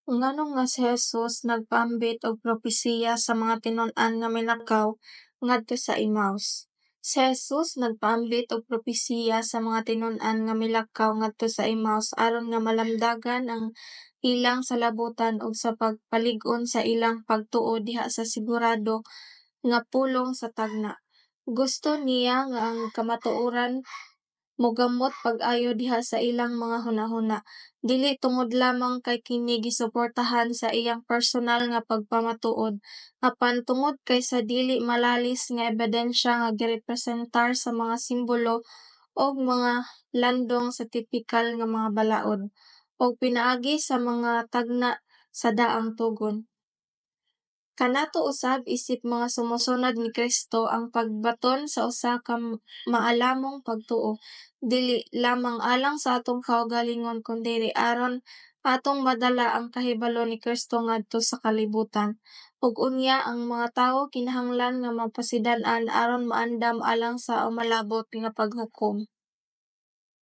Ngano nga si Jesus nagpaambit og propesiya sa mga tinun-an nga milakaw ngadto sa Emmaus? Si Jesus nagpaambit og propesiya sa mga tinun-an nga milakaw ngadto sa Emmaus aron nga malamdagan ang ilang salabutan ug sa pagpalig-on sa ilang pagtuo diha sa sigurado nga pulong sa tagna. Gusto niya nga ang kamatuoran mogamot pag-ayo diha sa ilang mga hunahuna, dili tungod lamang kay kini gisuportahan sa iyang personal nga pagpamatuod, apan tungod kay sa dili malalis nga ebidensya nga girepresentar sa mga simbolo ug mga landong sa tipikal nga mga balaod, ug pinaagi sa mga tagna sa Daang Tugon. Kanato usab isip mga sumusunod ni Kristo ang pagbaton sa usa ka maalamong pagtuo, dili lamang alang sa atong kaugalingon kundi aron atong madala ang kahibalo ni Kristo ngadto sa kalibutan. Ug unya ang mga tawo kinahanglan nga mapasidan-an aron maandam alang sa umalabot nga paghukom.